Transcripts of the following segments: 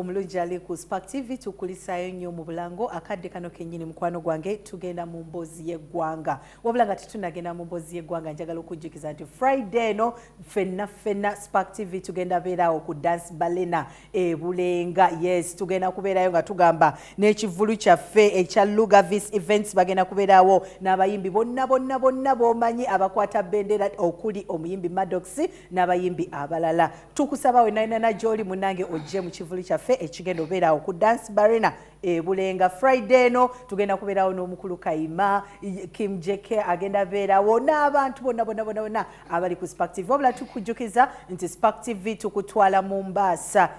Omulungi ali ku Spark TV, tukulisaayo nnyo mu bulango akadde kano kennyini. Mukwano gwange, tugenda mu mboozi y'eggwanga. Wabula nga tetunagenda mu mboozi y'eggwanga, njagala okujjukiza nti Friday eno ffenna ffenna Spark TV tugenda beeraawo ku Dance Balena e Bulenga. Yes, tugenda kubeerayo nga tugamba n'ekivulu kyaffe ekya Lugavis Events. Bagenda kubeerawo n'abayimbi bonna bonna bonna b'omanyi abakwata bendera, okuli omuyimbi Maddox n'abayimbi abalala. Tukusaba wenalina gy'oli, munnange, ojje mu kivulu kyaffe ekigenda obeerawo ku Dance Barena e Bulenga Friday eno. Tugenda kubeerawo n'omukulu Kayima, Kim Jeke agenda beerawo n'abantu bonna bonna bonna bonna abali ku Spark TV. Wabula tukujjukiza nti Spark TV tukutwala mu Mbaasa.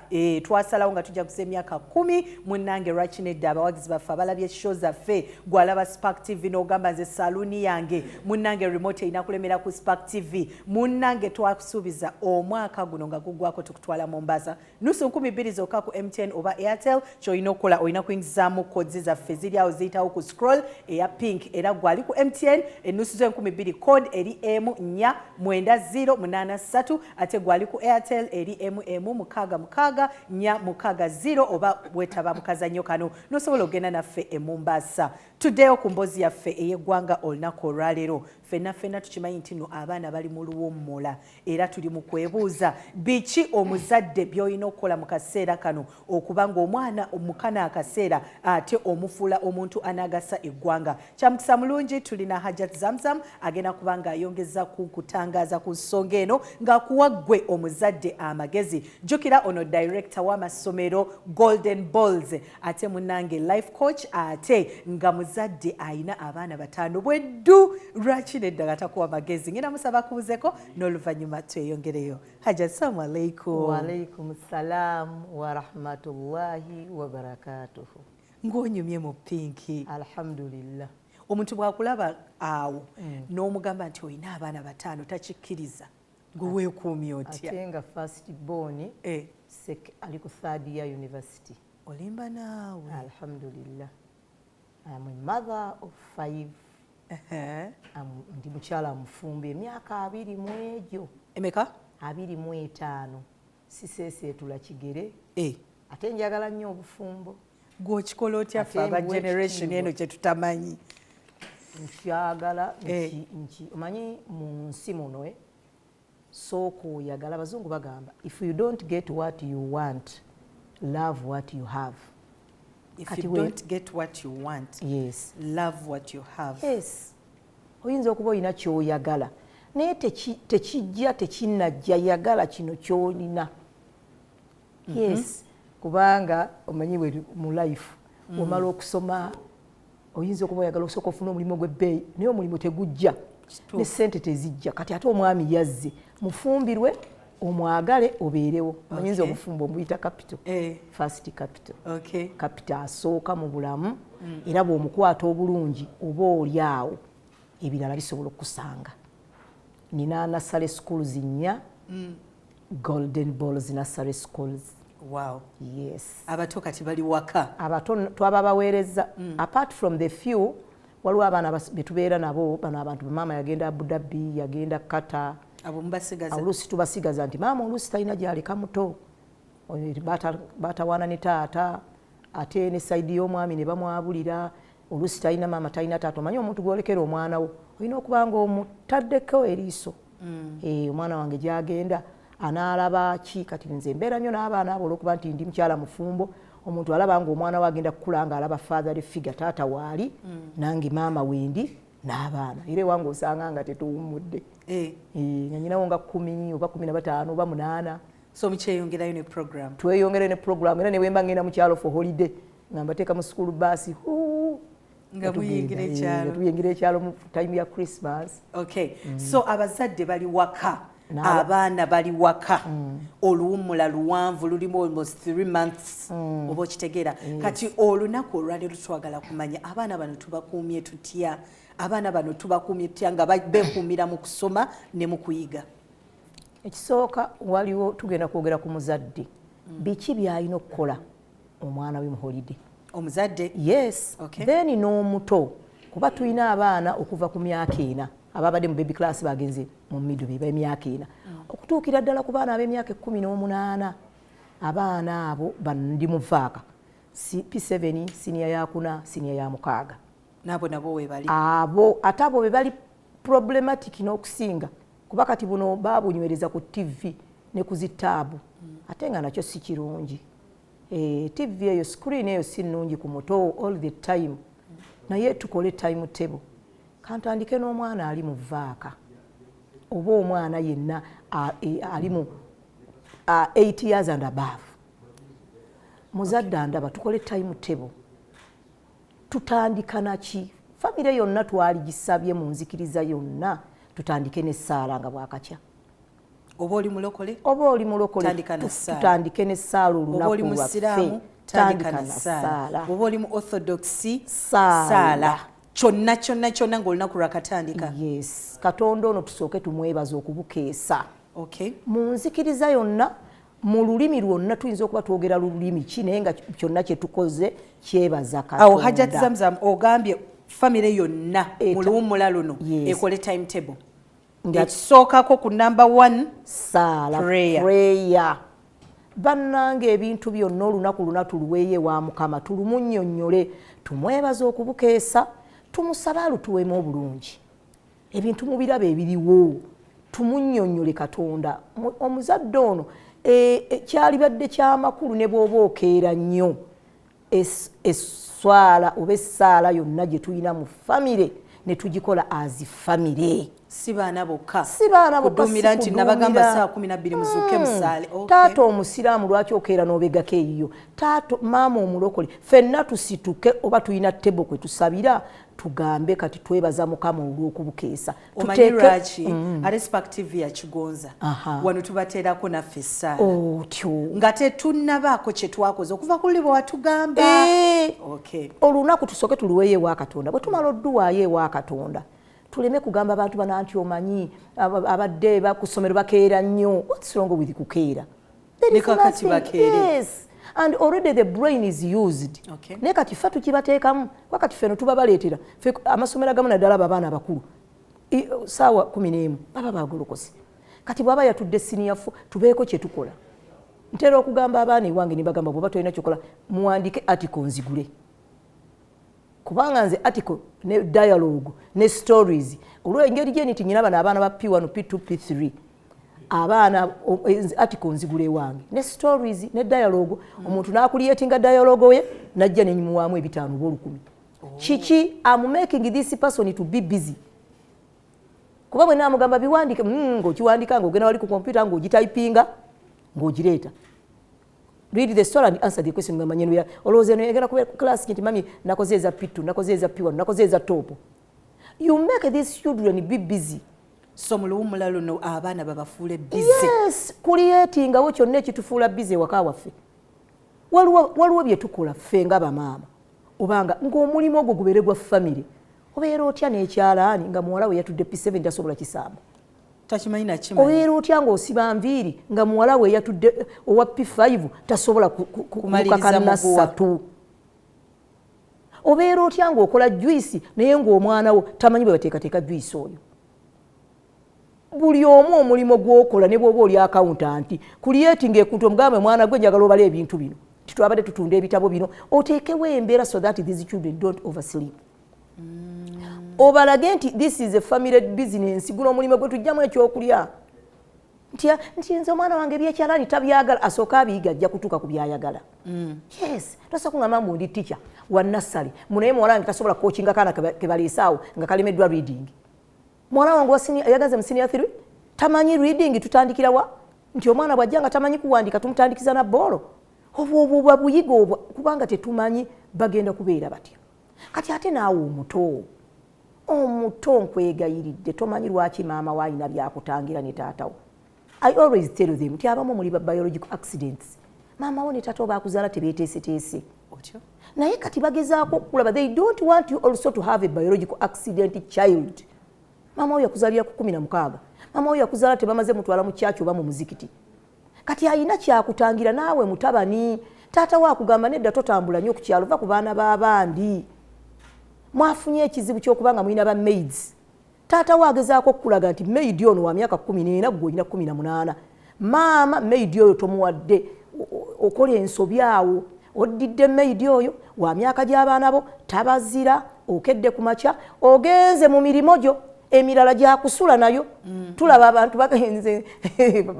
Twasalawo nga tujja kuza emyaka 10. Munnange, lwaki nedda? Abawagizi baffe abalabye show zaffe, gwalaba Spark TV n'ogamba, "Nze saluuni yange, munnange, remote erina kulemera ku Spark TV." Munnange, twakusuubiza omwaka guno nga guggwako tukutwala mu Mbaasa, nusu 2000 zokka ku MTN oba Airtel. Kyolina okukola, olina kuyingizaamu codes zaffe ziri awo ziyitawo ku scroll eya pink. Era gwali ku MTN, enusu zo 2000, code eri M490083. Ate gwali ku Airtel eri MM664660. Oba wetaba mu kazannyo kano nosobola okugenda naffe e Mombasa. Tuddeyo ku mboozi yaffe ey'eggwanga olunaku olwaleero. Ffenna ffenna tukimanyi nti nno abaana bali mu luwummula, era tuli mu kwebuuza biki omuzadde by'olina okukola mu kaseera kano okuba ng'omwana mukana akaseera ate omufuula omuntu anaagasa eggwanga. Kyamukisa mulungi tulina Hajat Zamzam, agenda kuba ng'ayongeza ku kutangaaza ku nsonga eno ng'akuwa ggwe omuzadde amagezi. Jjukira ono director w'amasomero Golden Balls, ate munnange life coach, ate nga muzadde ayina abaana bataano bweddu. Lwaki nedda nga takuwa magezi? Ngenda musaba akubuzeeko n'oluvannyuma tweyongereyo. Hajat, assalamu alaikum. Waalaikum salam warahmatullahi wabarakatuhu. Ng'onyumye mu pink. Alhamdulillah. Omuntu bw'akulaba awo n'omugamba nti olina abaana bataano, takikkiriza. Gwe weekuumye otya? Ate nga first born ali ku third year university. Olimba naawe. Alhamdulillah, I am a mother of five. Ndi mukyala mufumbo emyaka 20 mu egyo. Emeka? 25. Siseeseetula kigere. Ate njagala nnyo obufumbo. Gw'okikola otya ffe Ate aba mbuwa generation ekitiibwa. eno kye tutamanyi? Nkyagala. Omanyi mu nsi muno, sooka oyagala. Abazungu bagamba, "If you don't get what you want, love what you have." If Kati you don't get what you want, yes, love what you have. Yes, oyinza okuba olina kyoyagala naye tekijja, tekinnajja. Yagala kino kyolina. Yes, kubanga omanyi bwe mu life omala okusoma, oyinza okuba oyagala osooka ofuna omulimu gw'ebbeeyi, naye omulimu tegujja ne sente tezijja. Kati ate omwami yazze, mufumbirwe, omwagale, obeerewo. Oyinza obufumbo omuyita capital. First capital. Capital asooka mu bulamu, era bw'omukwata obulungi oba oli awo ebirala bisobola okukusanga. Nina nursery schools nnya, Golden Balls Nursery Schools. Yes. Abato kati bali waka? Abato twababaweereza. Apart from the few, waliwo abaana betubeera nabo bano abantu, maama yagenda Abu Dhabi, yagenda Qatar. Abo mubasigaza? Oluusi tubasigaza nti maama oluusi talina gyaleka muto. Oyo batawaana ne taata, ate ne side y'omwami ne bamwabulira. Oluusi talina maama, talina taata. Omanyi omuntu gwolekera omwana wo olina okuba nga omutaddeko eriiso. Omwana wange gyagenda anaalaba ki? Kati nze mbeera nnyo n'abaana abo olwokuba nti ndi mukyala mufumbo. Omuntu alaba nga omwana we agenda kukula nga alaba fatherly figure, taata waali, nange maama wendi n'abaana. Era ewange osanga nga tetuwummudde. Nga nyinawo nga 10 oba 15 oba 8. So mukyeyongerayo ne program? Tweyongere ne program, era ne bwemba ngenda mu kyalo for holiday nga mbateeka mu school bus. Nga muyingira ekyalo. Nga tuyingira ekyalo mu time ya Christmas. Okay, so abazadde bali waka, abaana bali waka, oluwummula luwanvu, lulimu almost 3 months, oba okitegeera. Kati olunaku olwaleero twagala kumanya abaana bano tubakuumye tutya? Abaana bano tubakuumye tutya nga beekuumira mu kusoma ne mu kuyiga? Ekisooka, waliwo tugenda kwogera ku muzadde, biki byalina okukola omwana we mu holiday. Omuzadde? Yes. Then n'omuto, kuba tulina abaana okuva ku myaka 4, ababadde mu baby class bagenze mu middle, beba emyaka 4, okutuukira ddala ku baana ab'emyaka 18. Abaana abo bandi mu vac, P7, siniya yakuna, siniya ya mukaaga. Nabo nabo webali. Abo ate abo be bali problematic n'okusinga, kuba kati buno babunywereza ku TV ne ku zitaabu, ate nga nakyo si kirungi. TV eyo, screen eyo si nnungi ku muto all the time. Naye tukole time table. Kantandike n'omwana ali mu vac oba omwana yenna ali mu 8 years and above. Muzadde andaba, tukole time table. Tutandika naki? Famire yonna twaligisabye mu nzikiriza yonna, tutandike n'essaala nga bwakakya. Oba oli mulokole, oba oli mulokole, Tandika na ssaala. Tutandike n'essaala. Oba Olunaku oli lwaffe musiraamu, tandika na ssaala. Oba oli mu orthodoxy, Ssaala. Saala kyonna kyonna kyonna ng'olunaku lwakatandika. Yes, Katonda ono tusooke tumwebaza okubukeesa. Mu nzikiriza yonna, mu lulimi lwonna, tuyinza okuba twogera lulimi ki, naye nga kyonna kye tukoze kyebaza Awo Hajat Katonda. Zamzam, ogambye famire yonna mu luwummula luno Yes. ekole time table. Ekisookako ku number one, Saala. Prayer. Prayer. Bannange, ebintu byonna olunaku luna tuluweeyo ewa Mukama, tulumunnyonnyole, tumwebaze okubukeesa, tumusabe alutuweemu obulungi. Ebintu mubiraba ebiriwo, tumunnyonnyole Katonda. Omuzadde ono kyalibadde kyamakulu ne bw'oba okeera nnyo, esswala oba essaala yonna gye tulina mu famire ne tugikola as famire. Si baana bokka. Si baana bokka, Kuduumira si nti nabagamba kuduumira. saa 12 muzuuke musaale. Okay. Taata omusiraamu, lwaki okeera n'obegako eyiyo? Taata, maama omulokole, ffenna tusituke, oba tulina table kwe tusabira, tugambe kati twebaza Mukama olw'okubukeesa. Omanyi lwaki ate Spark TV yakigonza? Wano tubateerako naffe essaala Otyo. nga tetunnabaako kye twakoze okuva ku luli bwe watugamba. Okay. Olunaku tusooke tuluweeyo ewa Katonda. Bwe tumala odduwaayo ewa Katonda, tuleme kugamba abantu bana nti omanyi abadde ku ssomero bakeera nnyo. What's wrong with kukeera? There Ne is kakati nothing. bakeere. Yes, and already the brain is used. Naye kati ffe tukibateekamu, kuba kati ffeno tuba baleetera ffe amasomero agamu, naddala abo abaana abakulu, saawa 11 baba bagolokose. Kati bw'aba yatudde siniya four, tubeeko kye tukola. Ntera okugamba abaana ewange, nibagamba bw'oba tolina kyokola, muwandike article nzigule, kubanga nze article ne dialogue ne stories, olw'engeri gye nti nyina bano abaana ba P1, P2, P3, abaana nze article nzigula ewange ne stories ne dialogue. Omuntu n'acreatinga dialogue ye, najja nenyimuwaamu 500 oba 1000. Kiki? Am making this person to be busy, kuba bwe namugamba biwandike, ng'okiwandika, ng'ogenda wali ku kompyuta, ng'ogitypinga, ng'ogireeta, read the story and answer the question. Ngamba nyeno ya olowooza eno egenda kubeera ku class nti mami nakoze eza P2, nakoze eza P1, nakoze eza top. You make these children be busy. So mu luwummula luno abaana babafuule busy. Yes, creatingawo kyonna ekitufuula busy ewaka waffe. Waliwo bye tukola ffe nga bamaama, obanga ng'omulimu ogwo gubeere gwa famire. Obeera otya n'ekyalaani nga muwala we yatudde P7 tasobola kisamba? Takimanyi nakimanyi. Obeera otya ng'osiba nviiri nga muwala we yatudde owa P5 tasobola Kumaliriza kukakana muguwa. ssatu? Obeera otya ng'okola juice naye ng'omwana wo tamanyi bwe bateekateeka juice oyo? Buli omu omulimu gw'okola, ne bw'oba oli accountant, creating ekuntu omugambe, mwana gwe njagala obala ebintu bino, titwabadde tutunda ebitabo bino, oteekewo embeera so that these children don't oversleep. Obalage nti this is a family business, guno omulimu gwe tujjamu ekyokulya. Nti nze omwana wange ebyekyalaani tabyagala, asooka abiyiga, ajja kutuuka ku byayagala. Yes, tosobola kungamba mbu ndi teacher wa nursery, munaye muwala wange tasobola coachinga kaana ke baleesaawo nga kalemeddwa reading. Muwala wange yagenze mu senior 3 tamanyi reading, tutandikira wa? Nti omwana bw'ajja nga tamanyi kuwandiika, tumutandikiza na bboolo? Obwo obwo bwa buyiga obwo, kubanga tetumanyi bagenda kubeera batya. Kati ate naawe omuto, omuto, nkwegayiridde, tomanyi lwaki maama we alina byakutangira ne taatawo. I always tell them nti abamu muli ba biological accidents, maama wo ne taata wo bakuzaala tebeeteeseteese. Otyo. Naye kati bagezaako okulaba, they don't want you also to have a biological accident child. Maama wo yakuzaalira ku 16, maama wo yakuzaala tebamaze mutwala mu kyaki oba mu muzikiti, kati alina kyakutangira. Naawe mutabani, taata we akugamba nedda, totambula nnyo ku kyalo, va ku baana b'abandi, mwafunye ekizibu ky'okuba nga mulina ba maids. Taata we agezaako okukulaga nti maid ono wa myaka 14, gwe olina 18. Maama, maid oyo tomuwadde Okola ensobi awo, oddidde maid oyo wa myaka gy'abaana bo, tabazira, okedde ku makya, ogenze mu mirimu gyo emirala gyakusula nayo. Tulaba abantu bagenze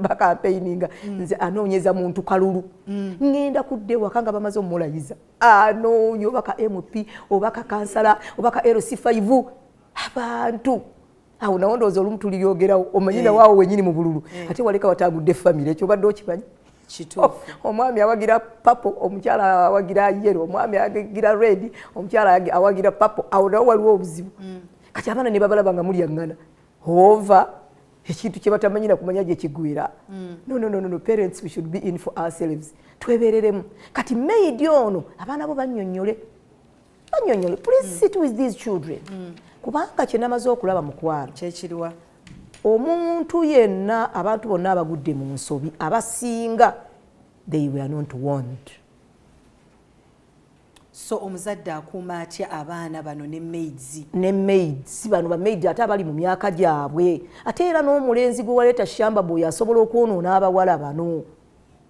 bakampeininga, nze anoonyeza muntu kalulu, ŋŋenda kudda ewaka nga bamaze omulayiza, anoonya oba ka MP oba ka kansala oba ka LC5. Abantu awo nawo ndowooza olumu tuliryogerawo, omanyi nawaawo wenyini mu bululu ate waleka watagudde famire. Ekyo obadde okimanyi? Omwami awagira purple, omukyala awagira yellow, omwami awagira red, omukyala awagira purple. Awo nawo waliwo obuzibu. Kati abaana ne babalaba nga mulyaŋŋana ova ekintu kye batamanyi na kumanya gye kigwira. No, no, no, no, no. Parents, we should be in for ourselves, twebereremu. Kati maid ono, abaana bo bannyonnyole, bannyonnyole. Please sit with these children, kubanga kye namaze okulaba, mukwano, Kyekiriwa? omuntu yenna, abantu bonna abagudde mu nsobi abasinga, they were not warned. So omuzadde akuuma atya abaana bano ne maids? Ne maids bano, bamaid ate abali mu myaka gyabwe, ate era n'omulenzi gwe waleeta, shamba boy, asobola okwonoona abawala bano.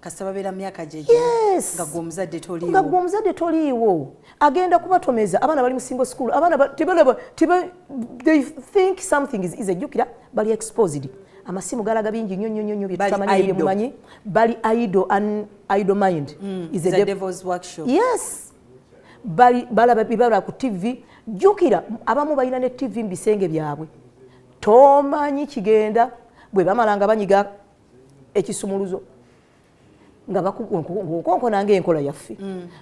Kasita babeera mu myaka gye Yes. nga gwe omuzadde Nga gwe toliiwo. omuzadde toliiwo, agenda kubatomeza. Abaana bali mu single school, abaana tebalaba, they think something is easy. Jjukira bali exposed, amasimu galaga bingi nnyo nnyo nnyo nnyo Bali byetutamanyi idle. Byemumanyi bali idle, an idle mind is a The devil's workshop. Yes, bali balaba bibala ku TV. Jjukira abamu balina ne TV mu bisenge byabwe, tomanyi kigenda. Bwe bamala nga banyiga ekisumuluzo nga ng'okonkona ng'enkola yaffe,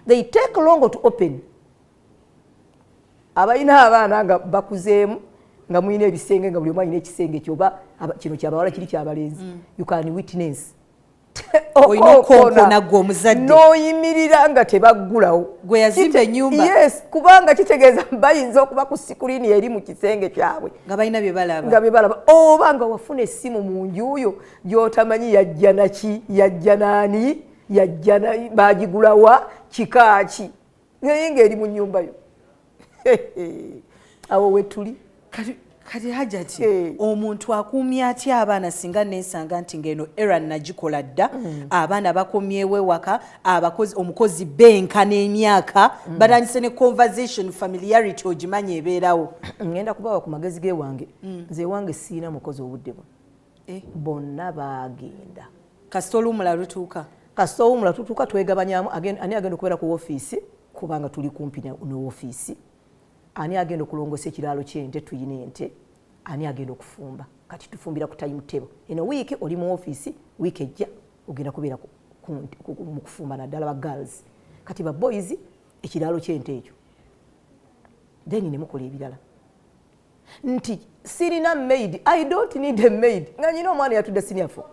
they take long to open. Abalina abaana nga bakuzeemu, nga mulina ebisenge, nga buli omu alina ekisenge kyoba kino kyabawala, kiri kyabalenzi, you can witness. Olina okukonkona gwe omuzadde. N'oyimirira nga tebaggulawo. Gwe yazimba ennyumba. Yes, kubanga kitegeeza bayinza okuba ku screen eri mu kisenge kyabwe nga balina bye balaba. Nga bye balaba, oba nga wafuna essimu mu nju yo gy'otamanyi yajja naki, yajja naani, yajja bagigulawa, kikaaki, naye ng'eri mu nnyumba yo. Awo wetuli. Kati Hajati, omuntu akuumya atya abaana singa neesanga nti ngeno era nagikola dda, abaana bakomyewo ewaka, abakozi, omukozi benkana emyaka, batandise ne conversation, familiarity ogimanyi ebeerawo? Ngenda kubawa ku magezi gewange. Nze ewange siina mukozi obudde buno. Bonna baagenda. Kasita oluwumula lutuuka. Kasita owumula tutuuka, twegabanyamu. Ani agenda okubeera ku woofiisi, kubanga tuli kumpi ne woofiisi? Ani agenda okulongosa ekiraalo ky'ente? Tuyina ente. Ani agenda okufumba? Kati tufumbira ku time table. Eno wiiki oli mu woofiisi, wiiki ejja ogenda kubeera mu kufumba, naddala ba girls. Kati ba boys, ekiraalo ky'ente ekyo, then ne mukola ebirala. Nti sirina maid, I don't need a maid, nga nyina omwana yatudde senior 4,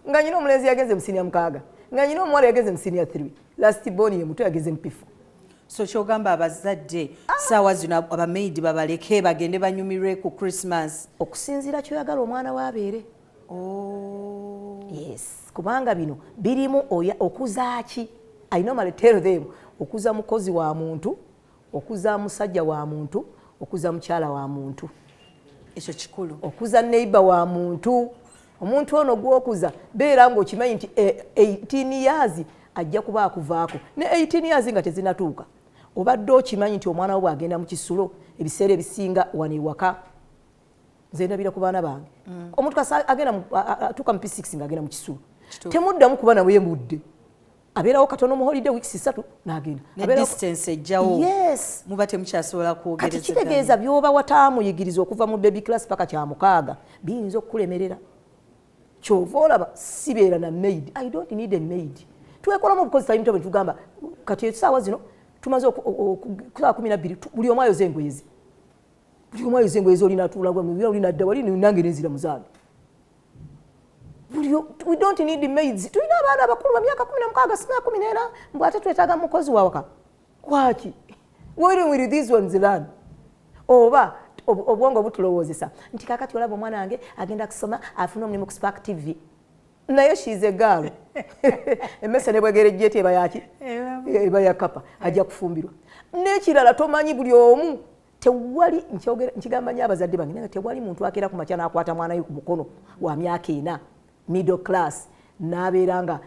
nga nyina omulenzi yagenze mu senior 6, nga nyina omuwala yagenze mu senior 3, last born ye muto yagenze mu P4. So kyogamba abazadde saawa zino abamaidi babaleke bagende banyumirwe ku Christmas? Okusinziira kyoyagala omwana waabeere. Oh. Yes, kubanga bino birimu okuza ki. I normally tell them, okuza mukozi wa muntu, okuza musajja wa muntu, okuza mukyala wa muntu. Ekyo kikulu. Okuza neighbor wa muntu. Omuntu ono gwokuza, beera ng'okimanyi nti 18 years ajja kuba akuvaako. Ne 18 years nga tezinatuuka, obadde okimanyi nti omwana wo bw'agenda mu kisulo, ebiseera ebisinga wano ewaka, nze ndabira ku baana bange, omuntu kasa agenda atuuka mu P6 ng'agenda mu kisulo, temuddamu kuba nawe mudde. Abeerawo katono mu holiday, weeks 3, n'agenda. Ne distance ejjawo. Yes. Muba temukyasobola Kati kwogerezeganya. kitegeeza byoba wataamuyigiriza okuva mu baby class paka kyamukaaga biyinza okukulemerera. Kyova olaba sibeera na maid, I don't need a maid. Twekolamu obukozi time table, tugamba kati essaawa zino tumaze saawa 12, buli omu ayoza engoye ze, buli omu ayoza engoye ze, olina atuula, olina dda wali, nange nenzira muzange. We don't need maids. Tulina abaana abakulu ba myaka 16, sima 14, mbw ate twetaaga mukozi wawaka kwaki? Where will these ones learn? Oba obwongo butulowoozesa nti kakati olaba omwana wange agenda kusoma afune omulimu ku Spark TV, naye she's a girl. Emmese ne bwegerejja eti eba yaki? Eba ya kapa, ajja kufumbirwa. N'ekirala, tomanyi buli omu, tewali, nkigamba nnyo abazadde bange, naye tewali muntu akeera ku makya n'akwata mwana we ku mukono wa myaka 4, middle class, n'abeera nga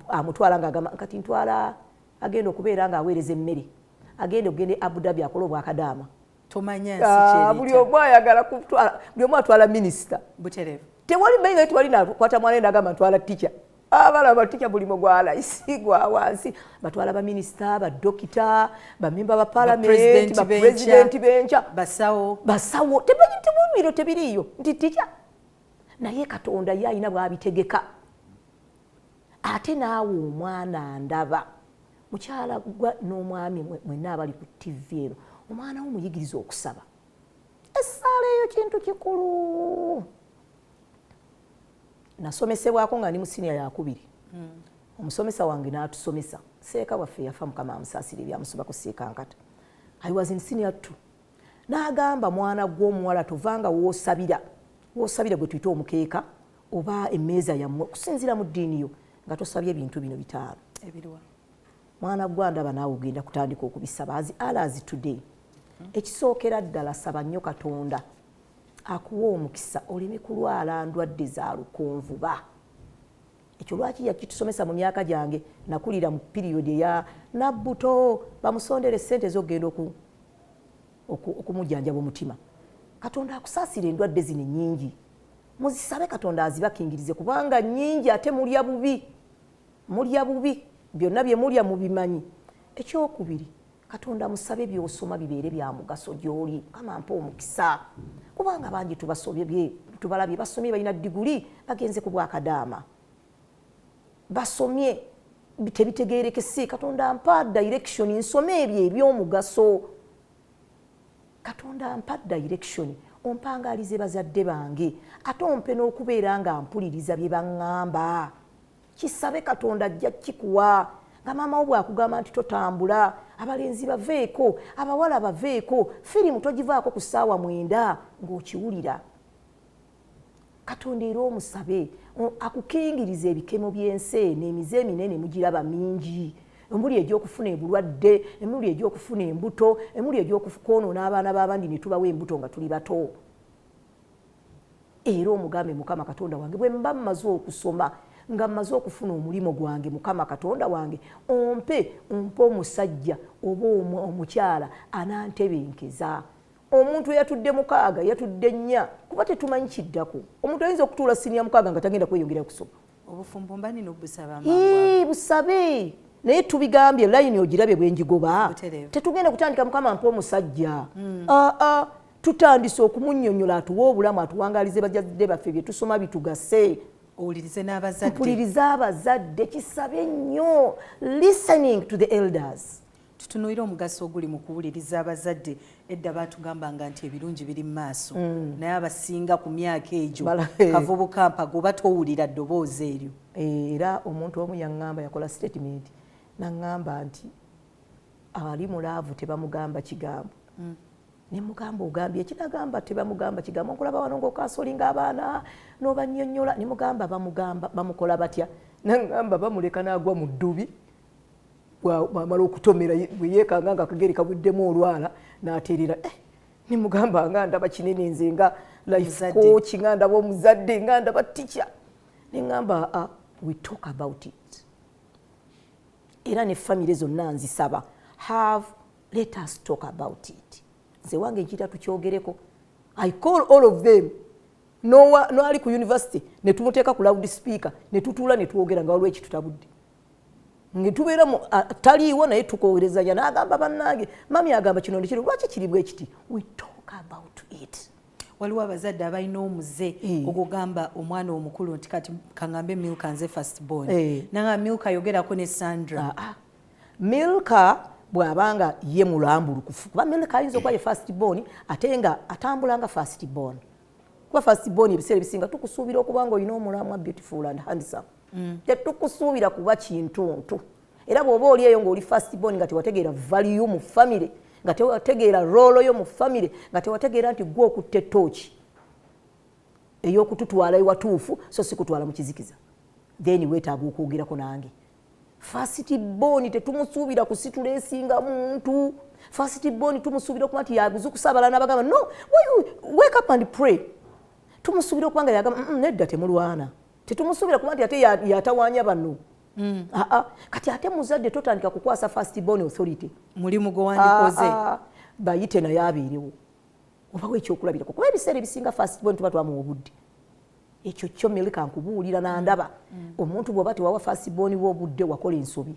Amutwala ng'agamba kati ntwala agenda okubeera ng'aweereza emmere, agenda okugenda e Abu Dhabi akole obwakadaama. Tomanya nsi. Buli omu ayagala kutwala, buli omu atwala minisita. Butereevu. Tewali mbayi, tewali nakwata mwana nagamba ntwala tica. Abalaba tica bulimo gwa layisi gwa wansi, batwala baminisita, badokita, bamemba ba palamenti, bapurezidenti benkya. Basawo. Basawo temanyi, tebubiro tebiriiyo nti tica. Naye Katonda ye alina bw'abitegeka. Ate naawe omwana ndaba mukyala gwa n'omwami mwenna abali ku TV eno, omwana wo muyigiriza okusaba. Essaala eyo kintu kikulu. Nasomesebwako nga ndi mu siniya yakubiri, omusomesa wange n'atusomesa, seeka waffe yafa, Mukama amusaasira ebyamusobako, seeka Nkata. I was in senior two, n'agamba, "Mwana gw'omuwala, tovanga woosabira, woosabira gwe tuyita omukeeka oba emmeeza yammwe okusinziira mu ddiini yo, nga tosabye ebintu bino bitaano." Ebiriwa? Mwana gwa ndaba naawe ogenda kutandika okubisaba as early as today. Ekisookera ddala, saba nnyo Katonda akuwa omukisa oleme kulwala ndwadde za lukonvuba. Ekyo lwaki yakitusomesa? Mu myaka gyange nakulira mu period eya Nabbuto, bamusondere sente ez'okugenda okumujjanjaba omutima. Katonda akusaasira, endwadde zino ennyingi muzisabe Katonda azibakingirize, kubanga nnyingi, ate mulya bubi, mulya bubi, byonna bye mulya mubimanyi. Ekyokubiri, Katonda musabe byosoma bibeere bya mugaso gy'oli. Kama mpa omukisa, kubanga bangi tubasobye, tubalabye basomye, balina diguli, bagenze ku bwakadaama, basomye tebitegerekese. Katonda mpa direction nsome ebyo ebyomugaso. Katonda mpa direction, ompangaalize bazadde bange, ate ompe n'okubeera nga mpuliriza bye baŋŋamba. Kisabe, Katonda ajja kikuwa. Nga maama wo bwakugamba nti totambula, abalenzi baveeko, abawala baveeko, firimu togivaako ku ssaawa 9, ng'okiwulira. Katonda era omusabe akukingiriza ebikemo by'ensi eno. Emize eminene mugiraba mingi, emuli egy'okufuna ebulwadde, emuli egy'okufuna embuto, emuli egy'okwonoona abaana b'abandi ne tubawa embuto nga tuli bato. Era omugambe, "Mukama Katonda wange, bwe mba mmaze okusoma, nga mmaze okufuna omulimu gwange, Mukama Katonda wange, ompe omusajja oba omukyala anantebenkeza." Omuntu eyatudde mukaaga, yatudde nnya, kuba tetumanyi kiddako. Omuntu ayinza okutuula siniya mukaaga nga tagenda kweyongera kusoma. Obufumbo mba nina obusaba. Busabe, naye tubigambye, layini ogirabye bwenjigoba. Butereevu. Tetugenda kutandika "Mukama mpa omusajja". Aa, tutandise okumunnyonnyola atuwe obulamu, atuwangalize bajjadde baffe, bye tusoma bitugase. Owulirize n'abazadde. Mpulirize abazadde, kisabe nnyo, listening to the elders. Tutunuulire omugaso oguli mu kuwuliriza abazadde. Edda baatugambanga nti ebirungi biri mu maaso, naye abasinga ku myaka egyo, kavubuka mpaga, oba towulira ddoboozi eryo. Era omuntu omu yaŋŋamba, yakola statement naŋŋamba nti ali mu love tebamugamba kigambo. Nemugamba, "Ogambye ekinagamba tebamugamba kigambo? Nkulaba wano ngaokasolinga abaana n'obanyonnyola." Nemugamba, "Bamugamba bamukola batya?" Naŋŋamba, "Bamuleka n'agwa mu ddubi, bwamala okutomera bwe yeekanga nga akagere kabuddemu olwala n'aterera." Eh, nemugamba, nga ndaba kinene nze nga life Omuzadde. coach, nga ndaba omuzadde, nga ndaba teacher. Neŋŋamba, "Ah, we talk about it." Era ne famire zonna nzisaba, have, let us talk about it. Nze wange nkiyita tukyogereko. I call all of them, noali ku university, ne tumuteeka ku loud speaker, ne tutuula ne twogera nga waliwo ekitutabudde ngetubeera taliiwo, naye tukowerezanya. N'agamba, "Bannange, mami agamba kino nekino, lwaki kiri bwe kiti?" We talk about it. Waliwo abazadde abalina omuze ogugamba omwana omukulu nti, kati kaŋŋambe Milka, nze first born, nanga Milka yogerako ne Sandra. Ah, ah. Milka bw'abanga ye mulambulukufu, kuba Milka ayinza okuba ye first born ate nga atambula nga first born, kuba first born ebiseera ebisinga tukusuubira okuba nga olina omulamwa, beautiful and handsome. Tetukusuubira kuba kintuntu. Era bw'oba oli eyo ng'oli first born nga tewategeera value mu family, nga tewategeera role yo mu family, nga tewategeera nti gwe okutta ettooki ey'okututwala ewatuufu so si kutwala mu kizikiza, then weetaaga okwogerako nange. First born tetumusuubira kusitula esinga muntu. First born tumusuubira okuba nti yaguzukusa abalala n'abagamba, "No, why you wake up and pray." Tumusuubira okuba nga yagamba, nedda, temulwana." Tetumusuubira kuba nti ate yatawaanya bano. Kati ate muzadde totandika kukwasa first born authority. Mulimu gwe wandikoze. Bayite naye abeerewo. Obawo ekyokulabirako. Kuba ebiseera ebisinga first born tuba twamuwa obudde. Ekyo kyo Milika nkubuulira nandaba. Omuntu bw'oba tewawa first born w'obudde wakola ensobi.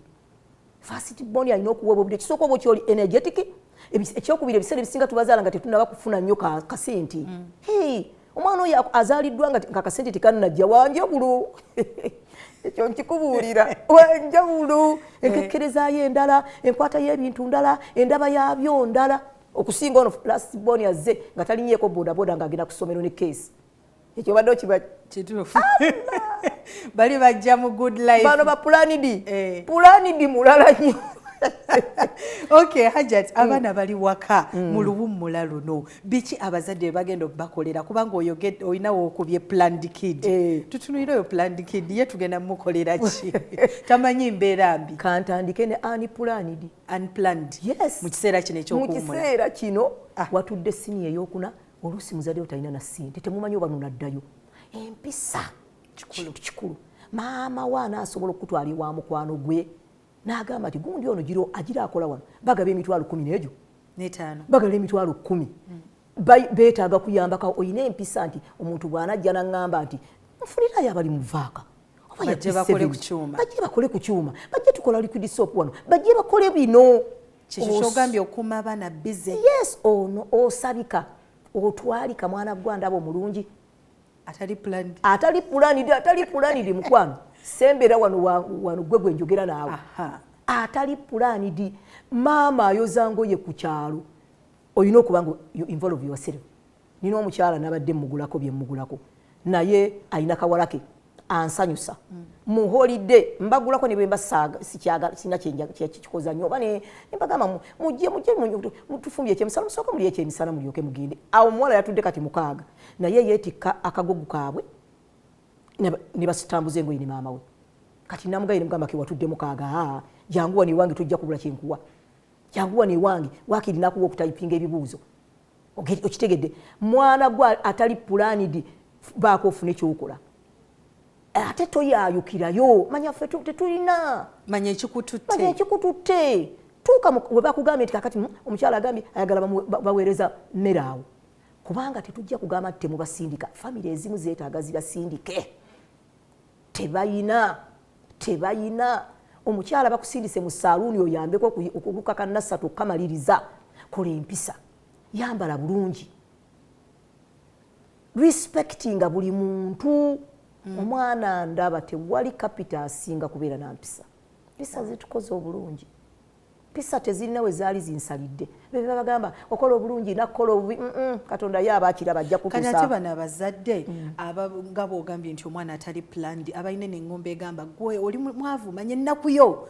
First born alina okuweebwa obudde. Kisooka oba okyoli energetic. Ekyokubiri ebiseera ebisinga tubazaala nga tetunnaba kufuna nnyo kasente. Hey, omwana oyo azaaliddwa nga akasente tekannajja wanjawulo. Ekyo nkikubuulira. Wanjawulo. Enkekkerezaayo endala, enkwata y'ebintu ndala, endaba yaabyo ndala. Okusinga ono last born azze nga talinyeeko bodaboda ng'agenda ku ssomero ne keesi. Ekyo obadde okimanyi? Kituufu. Bali bajja mu good life. Bano ba planned. Planned mulala nnyo. Okay, Hajat, abaana bali waka mu luwummula luno. Biki abazadde bagenda okubakolera kubanga olina wookubye planned kid. Tutunuulire oyo planned kid ye tugenda mumukolera ki? Tamanyi mbeera mbi. Kantandike ne unplanned. Unplanned. Yes. Mu kiseera kino eky'okuwummula. Mu kiseera kino watudde siniya ey'okuna, oluusi muzadde wo talina na ssente, temumanyi oba lunaddayo. Empisa kikulu. Maama we anaasobola okukutwala ewa mukwano gwe. N'agamba nti gundi ono giro agira akola wano bagaba 100,000 n'egyo n'etaano bagaba 10,000 beetaaga kuyambako. Oyina empisa nti omuntu bw'anajja n'aŋŋamba nti nfunirayo abali mu vaaka bajje bakole ku kyuma, bajje bakole ku kyuma, bajje tukola liquid soap wano, bajje bakole bino. Kikyo ky'ogambye okuuma abaana busy. Yes, ono osabika otwalika mwana gwa ndaba omulungi atali planned, atali planned, atali planned mukwano. Sembera wano wano gwe gwe njogera naawe. Atali planned. Maama ayoza ngoye ku kyalo. Oyina okuba nga you involve yourself. Nina omukyala nabadde mmugulako bye mmugulako. Naye alina kawala ke ansanyusa. Mu holiday mbagulako ne bwe mba sikyagala sina kikoza nnyo oba ne mbagamba mujje mutufumbye ekyemisana, musooke mulye ekyemisana mulyoke mugende. Awo omuwala yatudde kati 6 naye yeetikka akagogo kaabwe ne basitambuza engoye ne maama we. Kati namugaye ne mugamba ke watudde 6, jangu wano ewange tojja kubula kyenkuwa. Jangu wano ewange waakiri nakuwa okutayipinga ebibuuzo. Okitegedde mwana gwa atali planned baako ofune ky'okola. Ate toyaayukirayo, manya ffe tetulina. Manya ekikututte. Manya ekikututte. Tuuka we bakugambye nti kakati omukyala agambye ayagala baweereza mmere awo. Kubanga tetujja kugamba nti temubasindika. Famire ezimu zeetaaga zibasindike. Tebayina. Tebayina. Omukyala bakusindise mu saaluuni oyambeko okukaka nassatu okukamaliriza. Kola empisa. Yambala bulungi. Respectinga buli muntu. Omwana ndaba tewali kapita asinga kubeera na mpisa. Mpisa zitukoze obulungi. Mpisa tezirina we zaali zinsalidde. Be babagamba okola obulungi nakola obubi. Katonda ye aba akiraba ajja kutuusa. Kati ate bano abazadde nga bw'ogambye nti omwana atali planned abalina n'engombe egamba gwe oli mwavu manya ennaku yo.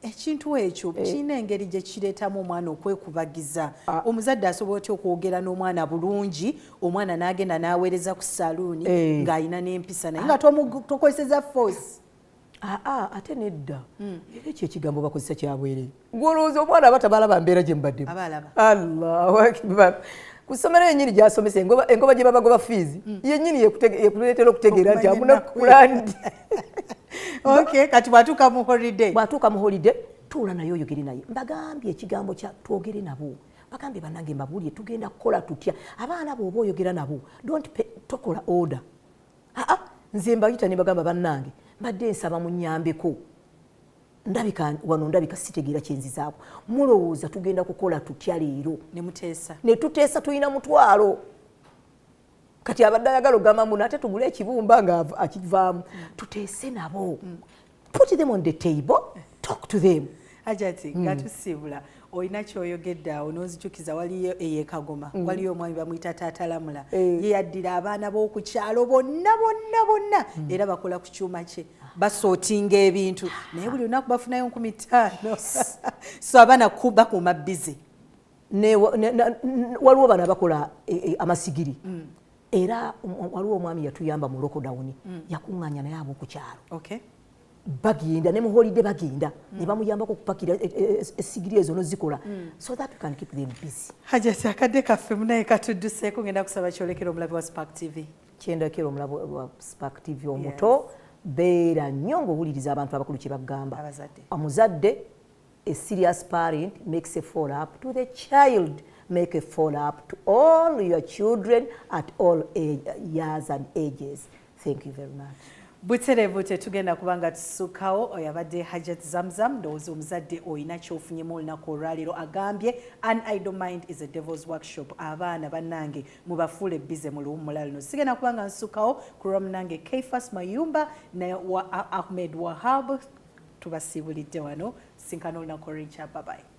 Ekintu ekyo kirina engeri gye kireetamu omwana okwekubagiza. Omuzadde asobola otya okwogera n'omwana bulungi, omwana n'agenda n'aweereza ku saluuni ng'alina n'empisa naye nga tokozesezza force. Ate nedda. Era ekyo ekigambo bakozesa kya bwereere. Gw'olowooza omwana aba tabalaba mbeera gye mubaddemu. Abalaba. Allahu Akbar. Ku ssomero yennyini gy'asomesa engoba gye babagoba fees, yennyini yekuleetera okutegeera nti Okumanya amuna ennaku. planned. Okay, kati bw'atuuka mu holiday. Bw'atuuka mu holiday, tuula naye oyogere naye. Mbagambye ekigambo kya twogere nabo. Mbagambye bannange mbabuulire tugenda kukola tutya. Abaana bw'oba oyogera nabo, don't pay, tokola order. Nze mbayita ne mbagamba bannange, mbadde nsaba munnyambeko. Ndabika wano ndabika sitegeera kye nzizaako. Mulowooza tugenda kukola tutya leero? Ne muteesa. Ne tuteesa tulina 10,000. Kati abadde ayagala ogamba mbu ate tugule ekibumba nga akivaamu. Tuteese nabo. Put them on the table, talk to them. Hajati, nga tusiibula, olina ky'oyogedde awo n'onzijukiza waliyo ey'e Kagoma, waliyo omwami bamuyita Taata Lamula. Ye yaddira abaana b'oku kyalo bonna bonna bonna era bakola ku kyuma kye, basootinga ebintu naye buli lunaku bafunayo 5,000. So abaana bakuuma busy. Waliwo bano abakola amasigiri. Era waliwo omwami yatuyamba mu lockdown, yakuŋŋaanya naye ab'oku kyalo. Bagenda ne mu holiday bagenda ne bamuyambako okupakira essigiri ezo n'ozikola so that we can keep them busy. Hajati, akadde kaffe munaye katudduseeko, ngenda kusaba kyolekera omulabi wa Spark TV. Kyendekera omulabi wa Spark TV omuto. Beera nnyo ng'owuliriza abantu abakulu kye bagamba. Abazadde. Omuzadde, a serious parent makes a follow up to the child. Make a follow up to all your children at all age, years and ages. Thank you very much. Butereevu, tetugenda kuba nga tusukkawo. Oyo abadde Hajat Zamzam. Ndowooza omuzadde olina kyofunyemu olunaku olwaleero. Agambye, "An idle mind is a devil's workshop." Abaana bannange, mubafuule busy mu luwummula luno. Sigenda kuba nga nsukkawo ku lwamunange Kefas Mayumba ne wa Ahmed Wahab. Tubasiibulidde wano, sinkana olunaku olwenkya. Babayi.